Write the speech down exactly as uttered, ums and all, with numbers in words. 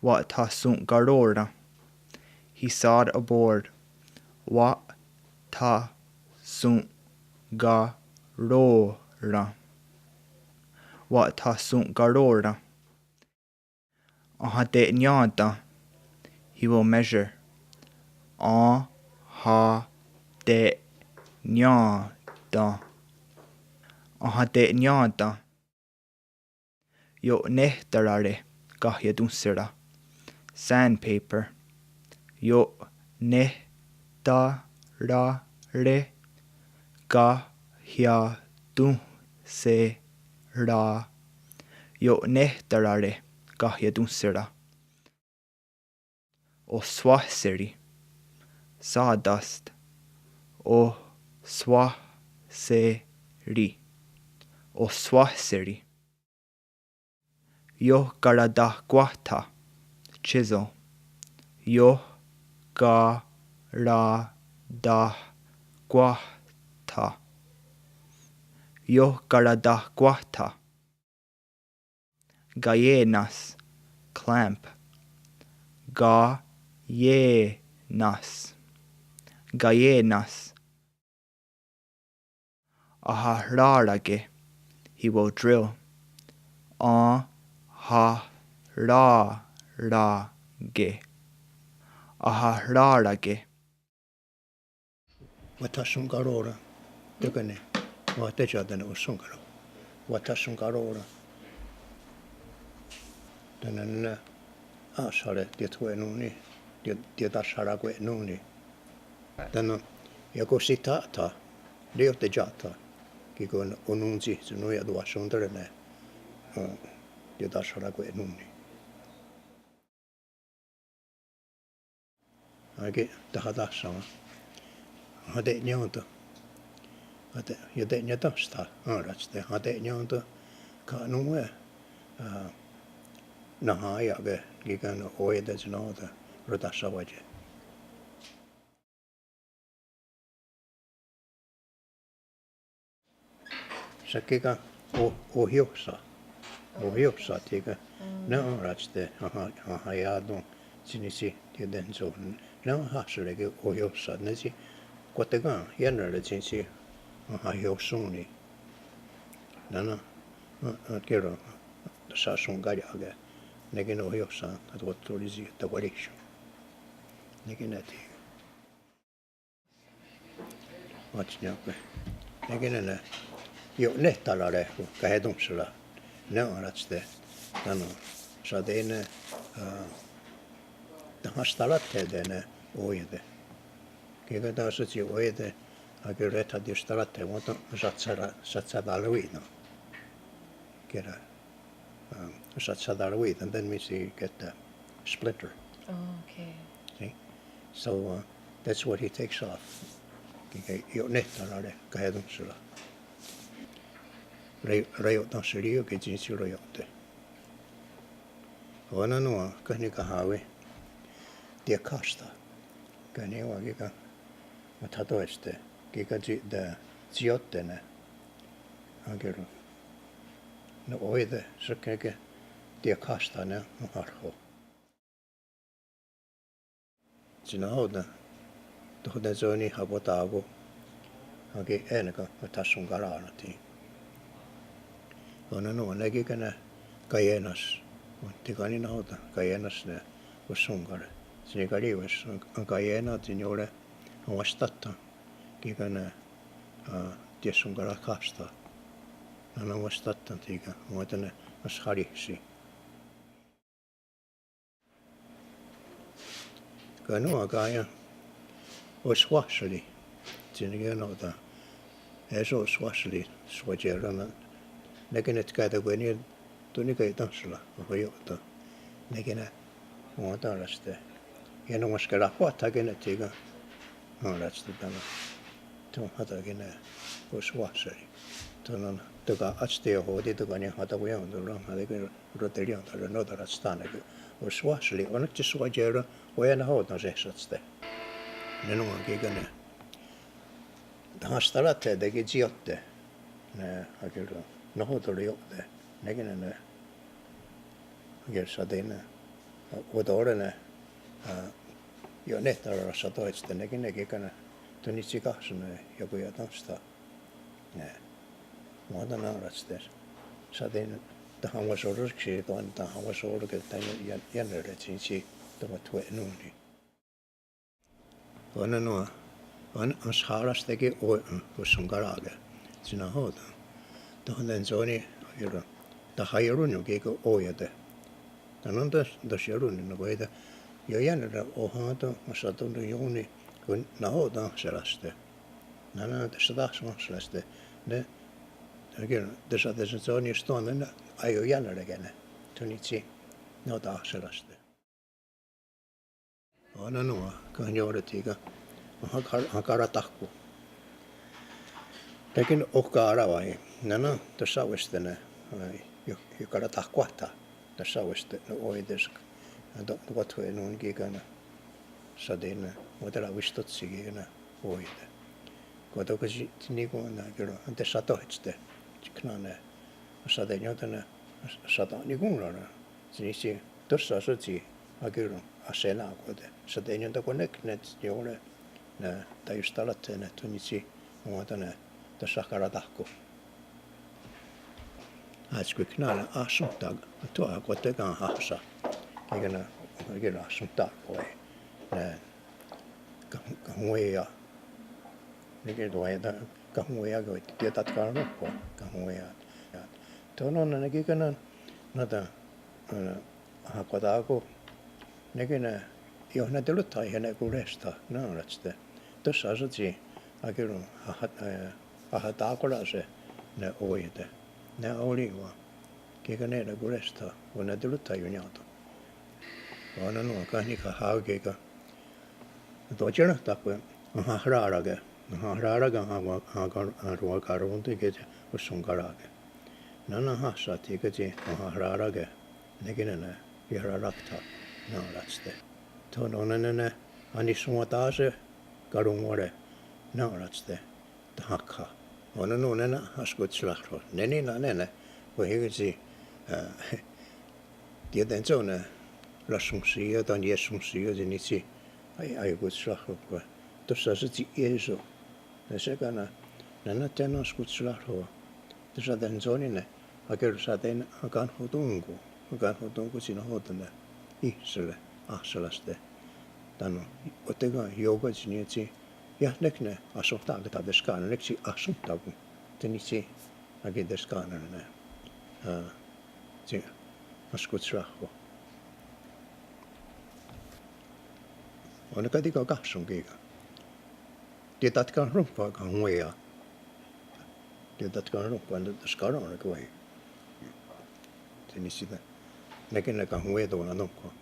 Wa'thasonkahró:ra. He sawed a board. Wa' tha son ka ro' ren. Wa'thasonkahró:ra. Enhate'nién:ten'. He will measure. En ha te' nién: ten. Enhate'nién:ten'. Io'nehtará:re' kahiatónhsera. Sandpaper. Io'nehtará:re' kahiatónhsera. Io'nehtará:re' kahiatónhsera. Ohswáhseri. Sawdust. Ohswáhseri. Ohswáhseri. Iohkaratahkwáhtha. Chisel. Iohkaratahkwáhtha. Iohkaratahkwáhtha. Kaié:nas. Clamp. Kaié:nas. Kaié:nas. Ahahrárake'. He will drill. Ahahrárake'. Ahahrárake'. Wa'thasonkahró:ra. Tóka' ne wa'thétsi' ne ohsonkahró:ra. Wa'thasonkahró:ra. Tánon ne á:sehare' tiothwe'nón:ni, tio- tiotáhsarakwe'nón:ni. Tánon iakohsi'thá:tha, riió'te tsá:ta, kí:ken onón:tsi tsi nón:we ia'towahsón:tare' ne tiotáhsarakwe'nón:ni. Á:ke' tahatáhsawen'. Enhate'nién:ten'. Ate- iote'nién:tenhstha, enráhtste', enhate'nién:ten'. Ka' nón:we nahaià:ke' kí:ken ó:iete' tsi nahò:ten' rotahsá:wake'. Só:kon kí:ken o- ohióhsa. Ohióhsa thí:ken. Ne enráhtste' aha- ahaià:ton tsi ní:tsi tiotèn:tho. Ne enháhsereke' ohióhsa. Ne tsi kwahtenkén: ié:nere' tsi ní:tsi ahahióhsoni'. Nana, kí:ken, sahsonkária'ke'. Ne kí:ken ohióhsa, atwattó:ri tsi takwaríshen'. Ne kí:ken thí:ken. Wáts niá:ke'. Ne kí:ken ne io'nehtará:re' kahiatónhsera. Ne enráhtste'. Tánon saté:ne tahahstaráhte' ne ó:iete'. Kí:ken tá:se' tsi ó:iete', á:ke' rehtá:ti ahstaráhte', wá:ton' satshata- satshatarawí:ton'. Kí:ken satshatarawí:ton', that means you get the splinter. Oh, okay. See? So uh, that's what he takes off. Kí:ken io'nehtará:re' kahiatónhsera. Ra- raio'tenhserí:ioke' tsi ní:tsi raio'te'. Ó:nen nòn:wa ken' nikanhá:wi'. Tiakhátsta'. Ken' ní:wa kí:ken. Wa'tható:ste'. Kí:ken tsi- te- tsió'te' ne. Á:ke' ro- ne ó:iete' só:kon kí:ken tiakhátsta' ne ahárho'. Tsi nahò:ten' tohtentsó:ni hawá:tako'. Á:ke' è:neken wa'thasonkahrá:ra' thí. Ó:nen nòn:wa ne kí:ken ne kaié:nas. Tsi ken' nahò:ten' kaié:nas ne wahsón:kare'. Tsi nikarì:wes kaié:na tsi niió:re enwahstá:then'. Kí:ken ne tiahsonkahrahkáhsta'. Nana enwahstá:then' thí:ken, wá:ton' ne ahshá:rihsi'. Ken' nòn:wa ká:ien' ohswáhseri'. Tsi ne kí:ken nahò:ten'. É:so ohswáhseri', swatié:ren' ne kí:ken ne tkatakwé:ni' tó: nikaia'ténhsera' ohió'ten'. Ne kí:ken ne wá:ton' enráhtste'. Ienawahskeráhkwa'tha' kí:ken ne thí:ken. Enráhtste' tánon. Tho hata' kí:ken ne ohswáhseri'. Tho nana' tóka' átste' ohó:ti' tóka' niahatakwaién:ton' ronha' kí:ken. Roterién:tare' nò:tarats tánon ki' ohswáhseri' ó:nen tsi swatié:ren' wá:ienahò:ten' sehsáhtste'. Ne nòn:wa kí:ken ne tahahstaráhte' kí:ken tsió'te'. Ne á:ke' ro- nahò:ten' roió'te'. Ne kí:ken ne á:ke' saté:ne Otó:re' ne, a, io'néhtara' rasatóhets tánon' kí:ken ne kí:ken ne, tó: ní:tsi káhson ne iakoia'táhstha'. Ne, wá:ton na'rátste'. Sáte' ne, tahawa'shò:roks, tánon' tahawa'shò:roke' tánon' ián-, iánere' tsi ní:tsi tóka' twenón:ni. Ó:nen ne, ó:nen ahshá:rahste' ki' o-, oshonkará:ke' tsi nahò:ten. Tahatentsó:ni, ieron, tahaiarónnion' kí:ken ó:iate'. Tánon' ta-, tahaiarónnion' nahò:ten. Ioiánere' ohén:ton ahsatón:ton ión:ni, ken nahò:ten ahseráhste'. Nó:nen tesatáhson ahseráhste'. Ne, ieron, tesatentsó:ni stón:ne, aioiánereke' ne. Tó: ní:tsi nahò:ten ahseráhste'. Ó:nen ne, ken niió:re' thí:ken, ahaka-, ahakaratáhko'. Tánon' kí:ken ohkará:wawe', nó:nen tesá:weste' ne, io-, iokaratahkwáhtha', tesá:weste' ne ó:iate', to-, tóka' twenón:ni kí:ken ne, sáte' ne, wá:ton wístotshi kí:ken ne ó:iate'. Kó:ton ken tsi-, tsi níkon ne, ieron, tesatóhetste', tsi kné:ne, sáte' nió:ten ne, sáte' nikón:rare'. Tsi ní:tsi, tóhsa sótsi, akì:ron, ahsená:kwate'. Sáte' nió:ten konnék ne tsi niió:re', ne taiostarátste' ne tó: ní:tsi, wá:ton ne, tesáhkaratáhko'. Átskwi kné:ne ahsónhta', tho akoté:ken áhsen. Kí:ken ne, akì:ron ahsónhta' kó:we'. Ne, ka-, kahonwé:ia'. Nè:'e ki' tó:ka' kahonwé:ia' kó:we', tiotatká:ron' kó:we', kahonwé:ia'. Tho nó:nen ne kí:ken ne, nata, eh, ahakwatá:ko', nè:'e ki' ne, ionatirò:ten iah ne Koréstha, na'rátste'. Tóhsa sótsi, akì:ron, aha-, eh, ahatá:kora's ne ó:iate'. Ne aorì:wa. Kí:ken ne Koréstha, ionatirò:ten ionnià:ton. Ó:nen ne, ken nikáha' kí:ken. Tó:tsi ne tákwe, ahahrá:rake', ahahrá:rake', awa-, aka-, arowakarón:tonhke' tsi ohsonkará:ke'. Nó:nen ahahsátste' kí:ken tsi ahahrá:rake', nè:'e ki' ne, iararáktha', na'rátste'. Tho nó:nen ne, anisonhwatá:se', karonhwá:re', na'rátste'. Tahákha'. Ó:nen ne, ne, askotshráhrho'. Nè:'e ni' nè:'e ne, kwah í:ken tsi, eh, tiotentsó:ne, raohsonhsí:io, tánon' iehsonhsí:io, tsi ní:tsi, ai-, aiakotshráhrho' kwah. Tóhsa sótsi ié:so. Ne sé:ken ne, nè:'e ne, tsi askotshráhrho'. Tóhsa tentsó:ni ne, akì:ron sáte' ne, akanhotón:ko, akanhotón:ko tsi nahò:ten ne, íhsehre', ahseráhste'. Tánon', otéka' ió:kwats tsi ní:tsi, iah nè:'e ki' ne, ahsónhtake' tha teskà:ner, nè:'e ki' tsi ahsónhtake', tsi ní:tsi, akì:ron teskà:ner ne, ah, tsi, askotshráhrho'. Ó:nen ká:ti' ken káhson kí:ken. Tiotatká:ron' kwah kahonwé:ia'. Tiotatká:ron' kwah teskà:ner kó:we'. Tsi ní:tsi, nè:'e ki' ne kahonwé:ia' tonà:ton kwah.